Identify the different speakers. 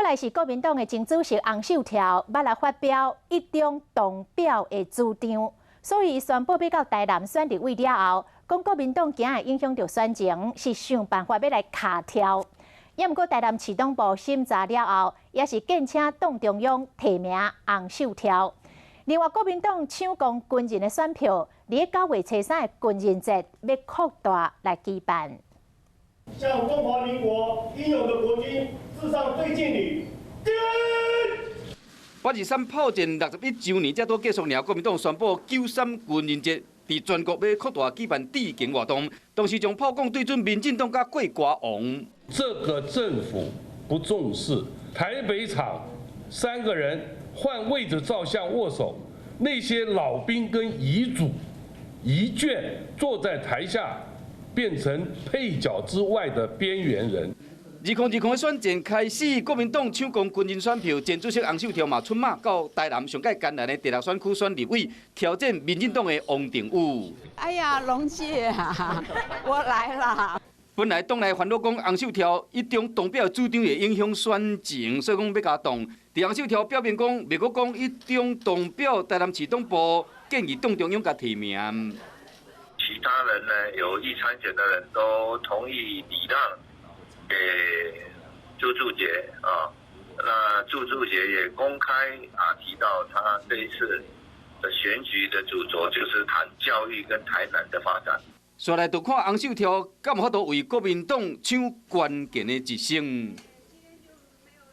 Speaker 1: 來是國民黨的前主席洪秀柱，欲來發表一中黨表的主張，所以宣布欲到台南選立委了後，講國民黨驚會影響著選情，是想辦法欲來卡柱。也毋過台南市黨部審查了後，也是堅請黨中央提名洪秀柱。另外，國民黨搶攻軍人的選票，佇9月初3的軍人節欲擴大來舉辦。
Speaker 2: 向中華民國英勇的國軍致上最敬禮。
Speaker 3: 8·23炮戰61週年，才拄結束爾，國民黨宣布9·3軍人節，佇全國欲擴大舉辦致敬活動，同時將炮管對準民進黨佮郭歌王。
Speaker 4: 這個政府不重視台北場三個人換位置照相握手，那些老兵跟遺囑遺眷坐在台下，變成配角之外的邊緣人。
Speaker 3: 2020的選戰開始，國民黨搶攻軍人選票，前主席洪秀柱嘛出馬到台南上蓋艱難的第六選區選立委，挑戰民進黨的王定宇。
Speaker 5: 哎呀，龍姐啊，我來啦！
Speaker 3: 本來黨內煩惱講洪秀柱一中黨表主張會影響選情，所以講欲共擋。佇洪秀柱表明講，袂閣講一中黨表，台南市黨部建議黨中央共提名。
Speaker 6: 其他人呢，有意參選的人都同意禮讓給朱鑄傑啊。那朱鑄傑也公開啊提到，他這一次的選舉的主軸就是談教育跟台南的發展。
Speaker 3: 紲來就看洪秀柱敢有法度為國民黨搶關鍵的一勝。